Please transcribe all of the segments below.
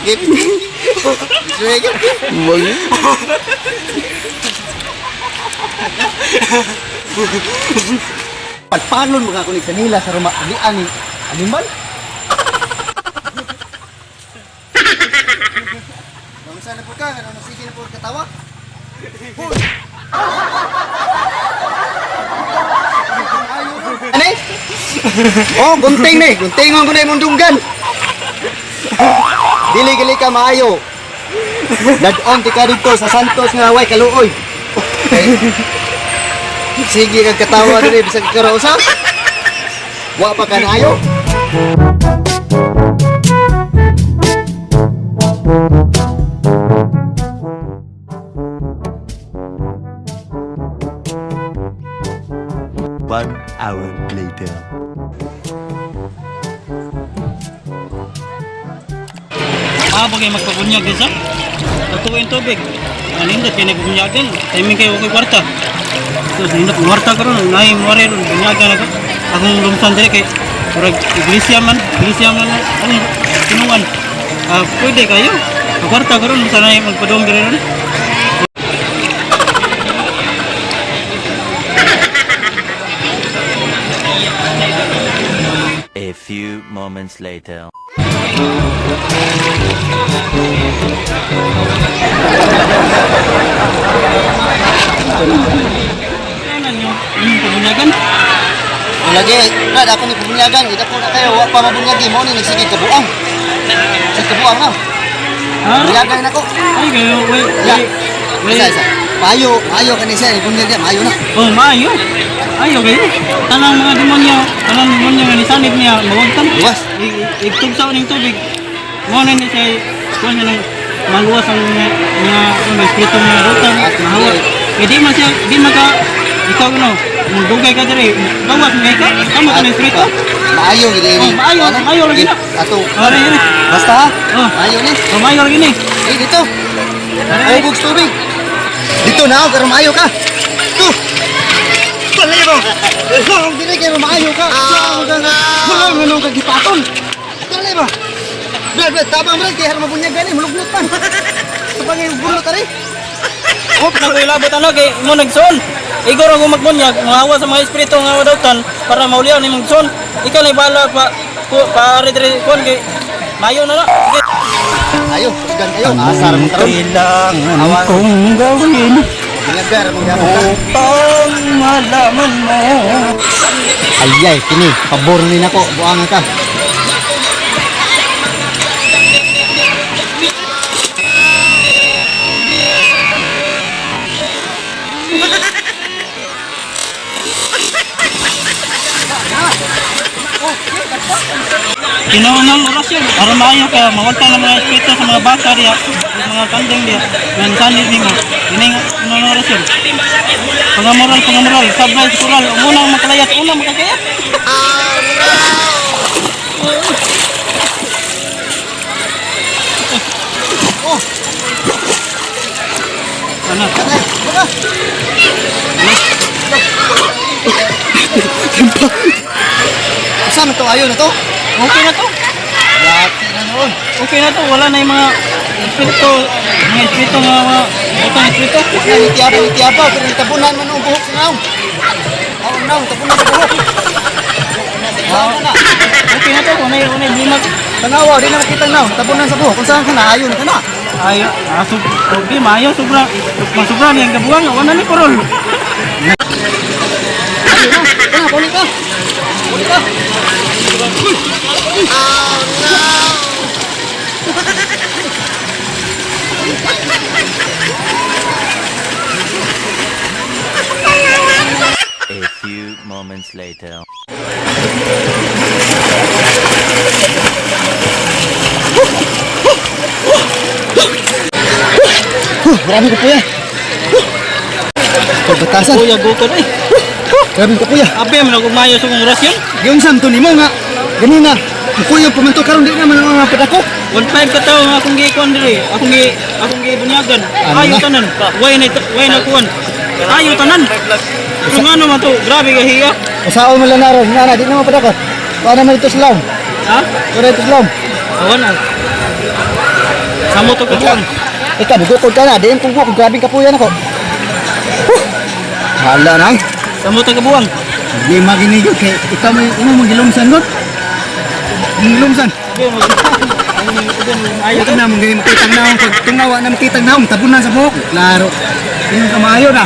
Sige. Sige. Palpalon mga kunig sa nila sa Roma. Di ani animal. Naunsa na po ka, ano sige na po katawa? Hoy! Ano? Oh, gunting ni, gunting ko na imong dunggan. Dili gali ka maayo. Dadon ti ka dito sa Santos nga way kaluoy. Okay. Sige kag katawa diri bisag karausa. Wa pa ka naayo. One hour later. Ah, bagay magpabunyag din sa. Totoo yung tubig. Anindot kay nagbunyagan. Timing kayo okay kwarta. So, nindot kwarta karon, naay mo rin bunyagan ako. Akong lumsan dire kay murag iglesia man ang tinuan. Ah, pwede kayo. Ang kwarta karon sa naay magpadong dire ron. A few moments later. Ano nyo? Yung pabunyagan? Kung lagi, Brad, ako ni pabunyagan, kita ko na kayo, wa pa mabunyagi mo ni nagsige kabuang. Sa kabuang na. Ha? Bunyagan nako. Ay kayo, wait, Ya. wait. Wait. Isa isa. Maayo, maayo kani siya, bunyag niya, maayo na. Oh, maayo. Ayo kayo. Tanang mga demonyo, tanang demonyo nga nisanib niya, mawagtan. Luwas. Igtugsaw ning tubig. Mao na ni siya kuan nga nang maluwas ang mga mga mga espiritu nga rutan, mahawa. Eh di man siya, di man ka ikaw no, dugay ka diri, gawas mo ka, tama ka ng espiritu. Maayo gid ini. Oh, maayo, Ano? maayo lagi na. Ato. Oh, re, re. Basta ha. Oh. Maayo ni. Oh, maayo lagi ni. Eh, dito. Are, Ubog tubig. Dito na ako, karon maayo ka. Tu. Balay mo. Long dili kay maayo ka. Oh, no. Wala mo nung kagipatol. Dali ba? Brad, Brad, tabang Brad, kay harap mabunyag gani, mulugnot pa. Tabang yung bunot ari. Oh, nagulabot ano kay mo nagsuon. Igor ang magbunyag, mahawa sa mga espiritu nga wadawtan para maulian ni magsuon. Ikaw na bahala pa ko pa ari diri kuan kay mayo na na. Sige. Ayo, kusgan kayo. Asar mo karon. Kailangan Awa. kong gawin Bunyagar mo gyapon ka. upang malaman mo. Ayay, kini, pabor ni nako, buangan ka. Ginawa ng orasyon para maayo ka, mawalta ng mga espiritu sa mga baka diya, sa mga kanding diya, nga sanid nimo. Ini ng orasyon. Pangamoral, pangamoral, sabay, kural, unang makalayat, unang makakayat. Oh, Ano? patay, baka. Saan na to? Ayo na to? Okay na to. Yati na noon. Okay na to. Wala na yung mga espiritu nga mga butang espiritu. Wala ni tiyaba, ni tiyaba, pero tabunan man ang buhok sa naong. Naong, naong, tabunan sa buhok. Saan ka na? Okay na to. Wala yung wala yung limag. Tanawa, di na makita naong, tabunan sa buhok. Kung saan ka na, ayon ka na. Ayo, ah, okay, maayo, sobra. Masubra niyang kabuang. Wala ni korol. Ayo na, kana, balik ka. Balik ka. A few moments later. Huh, grabe ka kuya. Pabatasan. Kuya, go ka na eh. Grabe ka kuya. Abe, man ako maayo sa kong orasyon. Yung sam to nimo nga. Ganina. Kuya pumanto karon di naman ang mga padako. 1.5 ka tao nga akong giikuan diri. Akong gibunyagan. Ano Ayo na? tanan. Way na kuan. Ayo tanan. Kung ano man to, grabe ka hiya. Usaon man lang naron, nga na di naman padako. Kuha naman ito sa lawm. Ha? Kuha ito sa lawm. Awan na. Samo to kabuan. Ikaw, mugukod ka na. Diyan kung kung grabing kapuyan ako. Huh! Hala na. Samo to kabuang. Hindi maginigod kay ikaw may imo mong gilumsan god. Gilumsan. Ayo Ayo na mong makitang naong pag tungnawa na makitang naong tabunan sa buhok. Klaro. Ingon ka maayo na.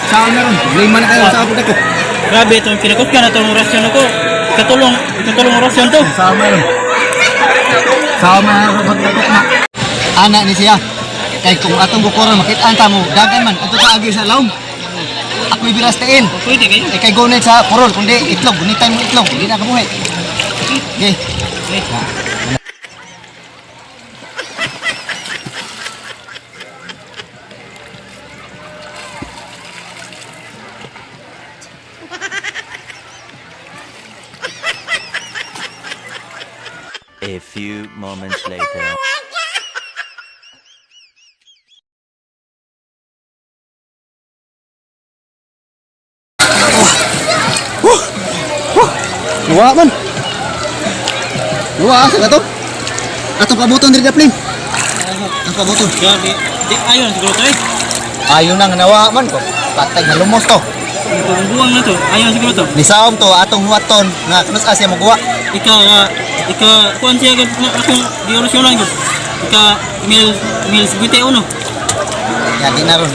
Saan na ron? Lima na kayo sa ako dako. Grabe itong kinakot ka na itong orasyon ako. Ikatulong, ikatulong orasyon to. Sama ron. Sama ron pagtakot na. Ana ni siya. Kay kung atong bukoron makitaan ta mo, dagan man adto ta agi sa lawom. Ako'y biras tiin. Pwede kayo. Eh kay gunit sa purol, kundi itlog, gunitan mo itlog, hindi na kabuhi. Okay. Okay. A few moments later. Luwa man. Luwa asa ka to? Atong pabuton diri daplin. Ang pabuton. Grabe. Di, ayon siguro to eh. Ayo na nga nawa man ko. Patay na lumos to. Itong buwang na to. Ayon siguro to. Nisaom to atong huwaton nga kanus asya moguwa. Ika, ika, kuan siya gud nga akong giorasyonan gud. Ika, mil, mil 51. Ya di na ron.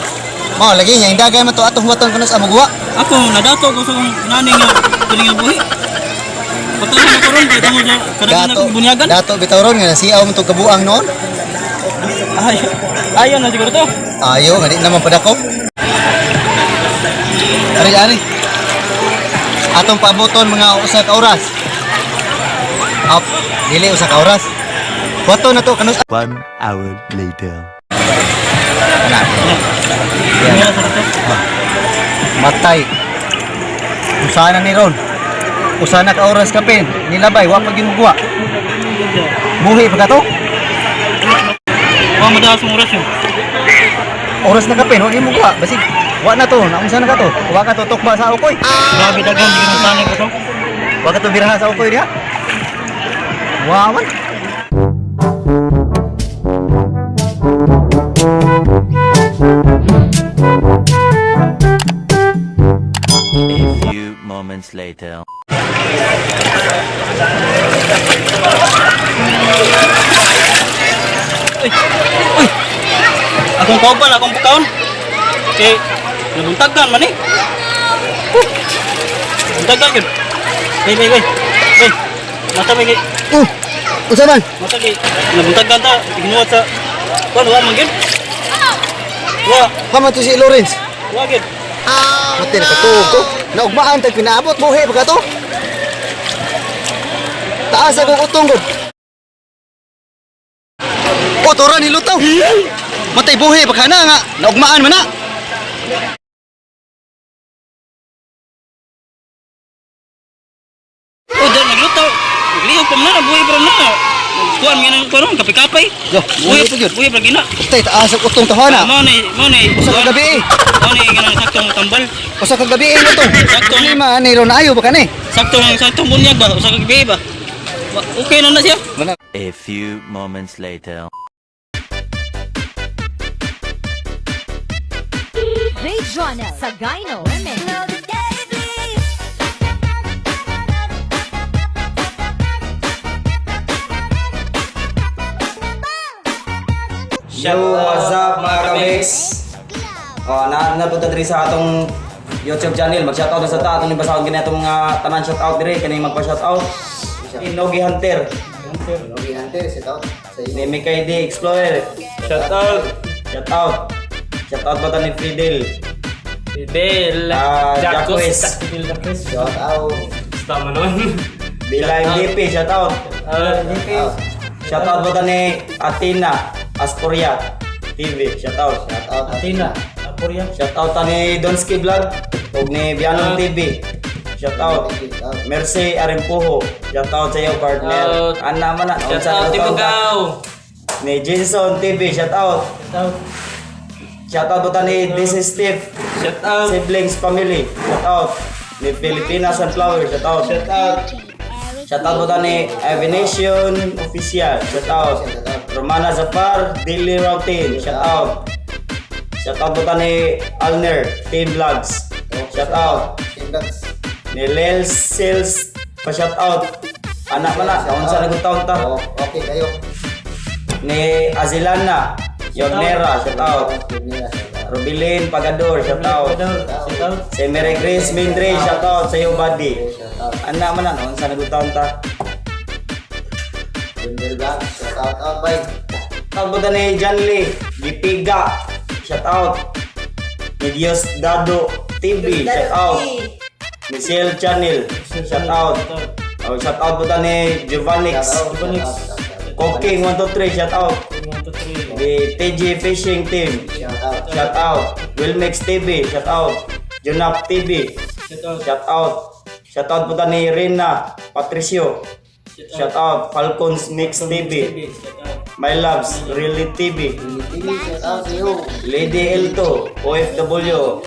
Mao lagi nya indagay man to atong huwaton kanus asa moguwa. Ako, nadato ko sa akong nani nga tuling nga buhi. Pagkain na karon kay tungod sa kadaghan Dato akong bunyagan. Dato bitaw ron nga nasiaw man to kabuang noon. Ay, ayon na siguro to. Ayo nga di naman padako. Ari ari. Atong pabuton mga usa ka oras. Up, dili usa ka oras. Huwaton na to kanus 1 hour later. Ana. Yan. Sa to. Matay. Usana ni ron. Usana ka oras kapin. Nilabay, wa pa gyud mo Buhi pa ka to? Wa madaas ang orasyon. Oras na kapin, wa gyud mo Basig wa na to, naunsa na ka to? Wa ka to tukba sa ukoy. Grabe daghan di ka sanay ko to. Wa ka to biraha sa ukoy diha. Wa man. A few moments later. Uy! Akong kauban, akong bukaon. Kay nabuntagan man eh. Huh. Buntagan yun. Bay, bay, bay. Bay. Mata bay kay. Oh. Unsa man? Mata kay. Nabuntagan ta. Ginuhat sa. Kuan wa man gyud. Wa, Kama to si Lawrence. wa gyud. Matay na katuog ko. Naugmaan tag pinaabot buhi pa ka to. Taas akong utong gud. O tora ni lutaw. Matay buhi pa ka na nga. Naugmaan man na. O dal nagluto. Naglihok pa man na, buhi pa man na. Kuan nga nang kuan kapay-kapay. Yo, buhi pa gyud. Buhi pa gina. Tay taas ang utong tahana. Mao ni, mao ni. Usa ka gabi eh. Mao ni nga nang saktong tambal. Usa ka gabi eh lutong. Sakto. Lima ni ron ayo pa ka ni. Saktong saktong bunyag ba? Usa ka gabi ba? Okay na na siya. Mana A few moments later. Ray Jonel Sagaino Remix. Yo, what's up mga ka-mix? Oh, na napunta diri sa atong YouTube channel. Mag-shoutout na sa ta atong ibasahon gini atong mga tanan shoutout diri kani magpa-shoutout. Inogi Hunter, Nogi Hunter sit out. Sa ni Mikay D Explorer. Shoutout! Shoutout. Shoutout ba ta ni Fidel? Fidel! Ah, Jacques! Jacques. Fidel Jacques. Shout out. Basta mo nun. Bila MVP, shoutout. Ah, Shoutout ba ta ni Athena Astoria TV, shoutout. Shout out. Athena. Aporia. Shoutout ta ni Donski Vlog ug ni Bianon TV. Shoutout. Mercy Arimpuho. Shoutout sa iyo partner. Shoutout. Ana man na. Shoutout Tibugaw! Ni Jason TV, shoutout. Shoutout! Shoutout ba ta ni This is Steve. Shoutout! Siblings Family, shoutout. Ni Pilipinas Sunflower, shoutout. Shoutout! Shoutout ba ta ni Avination Official, shoutout. Romana Zafar, Daily Routine, shout out. Shout out po ta ni Alner, Team Vlogs. Shout out. Team Vlogs. Ni Lel Sales, pa shout out. Anak man na, kaon sa nagutaon ta. Oh, okay kayo. Ni Azilana, Yonera, shout out. Yonera, shout out. Rubilin Pagador, shout out. Shout out. Si Mary Grace Mindre, shout out sa iyo, buddy. Shout out. Anak man na, noon sa nagutaon ta. Junior Vlogs, shout out out bye. Shout out ni John Lee, Gipiga, shout out. Ni Dios Dado TV, shout out. Ni Ciel Channel, shout out. Oh, shout out po ta ni Giovannix, Shout out, shout out, shout out. Cooking 123, shout out. 1, 2, 3. Ni TG Fishing Team, Shout out. shout out. Wilmix TV, shout out. Junap TV, Shout out. shout out. Shout out po ta ni Rina Patricio, shout out. Falcons Mix TV, Shout out. My Loves Really TV, TV, shout out sa iyo. Lady Elto, OFW,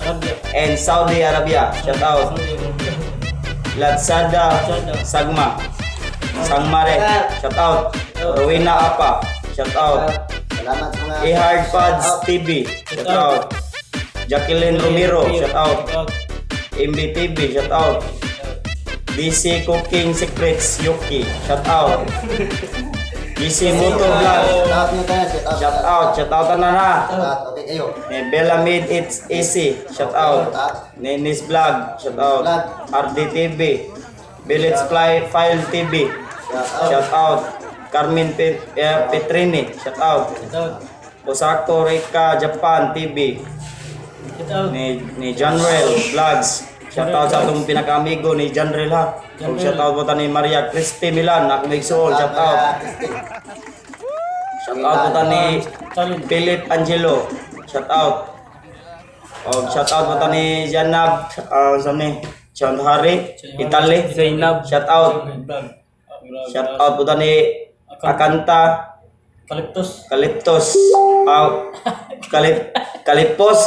Arabia. and Saudi Arabia. Shout out. Latsada Sagma. Sangmare. Shout out. Rowena Apa. Shout out. Salamat sa mga Ehard Pads Shout out. TV. Shout out. Jacqueline Romero. Shout out. Shout out. MBTV. Shout out. DC Cooking Secrets Yuki. Shout out. DC Moto Vlog. Shout out niyo tayo, shout out. Shout out. Shout out na na. Shout out, okay kayo. Ni Bella Made It's Easy, shout out. Nenis Vlog, shout out. RDTV, Village Fly File TV, Shout out. shout out. Carmen Petrini, shout out. Shout out. Osako Rika Japan TV, Shout out. ni John Rel Vlogs. Shout out sa atong pinakaamigo ni John Rel ha. Ug shout out po ta ni Maria Christy Milan, akong igsuon, shout out. Shout out po ta ni Challenge. Philip Angelo, shout out. Og shout out po ta ni Janab, sa ni Chandhari, Italy. Zainab. Shout out. Vlog. Shout out po ta ni Akanta Kaliptos. Kaliptos. Kalipos.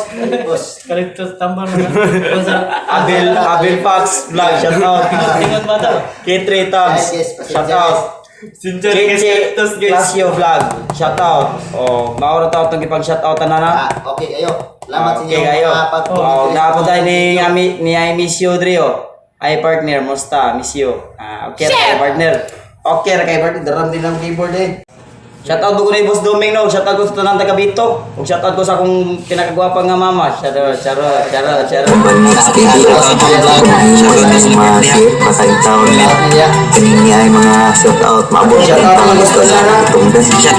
Kaliptos tambal na. Kung sa Abel Abel Fox Vlog, shout out. Ingat bata. K3 Tabs, Guys, pasensya, shout out. Sinjar guys, Chichi Kaliptos guys. Clasio Vlog, shout out. Oh, maura ta itong ipag shout out na na. Ah, okay kayo. Salamat sa Okay inyong kayo. mga pag Oh, napo tayo ni ami ni I miss you Drio. Ay partner, musta? Miss you. Ah, okay ra kay partner. Okay ra kay partner, daram din ang keyboard eh. Shout out ko ni Boss Doming no, shout out ko sa tanang taga Bito. Ug shout out ko sa akong pinakagwapa nga mama. Shout out, shout out, shout out, shout out. Kaning ay mga shout out maabot Shout out mga gusto na na.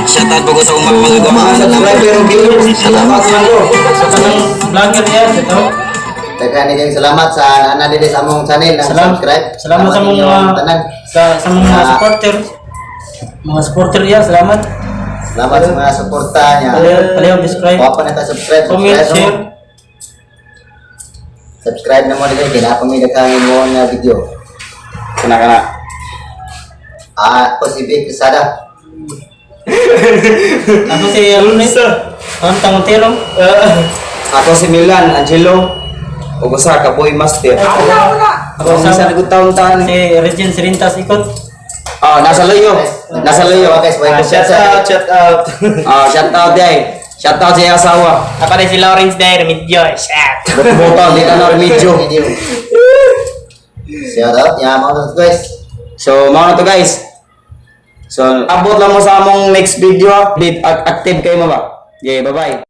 Shout out po ko sa mga Mga subscriber ug viewers. Shout out sa ko. Sa tanang vlogger niya. Shout out. Daghan kayong salamat sa nana diri sa among channel na Salamat. subscribe. Salamat sa inyong mga tanan. sa mga supporter. Mga supporter niya, salamat. Salamat sa mga suporta niya. Palayo, palayo, subscribe. Wa pa na ka subscribe, Comment, subscribe share. mo. Subscribe na mo diri kay naa pa may daghang mo nga video. Kana kana. Ah, ako si Vic Quesada. Ako si Alunis. Pantang Montero. Ako si Milan Angelo. Ug usa ka boy master. Ako Ako sa nagutaon tan. Si Regine Serintas Ikot. Oh, nasa layo. Nasa layo. Guys, why Shout out, shout out. Ah, shout out day. Shout out sa iyang asawa. Ako na si Lawrence Dyer, Remedyo. Shout. Buto, di ka na remedyo. Shout out, ya mga guys. So, mao na to guys. So, abot lang mo sa among next video ha. Active kayo mo ba? Yeah, bye-bye.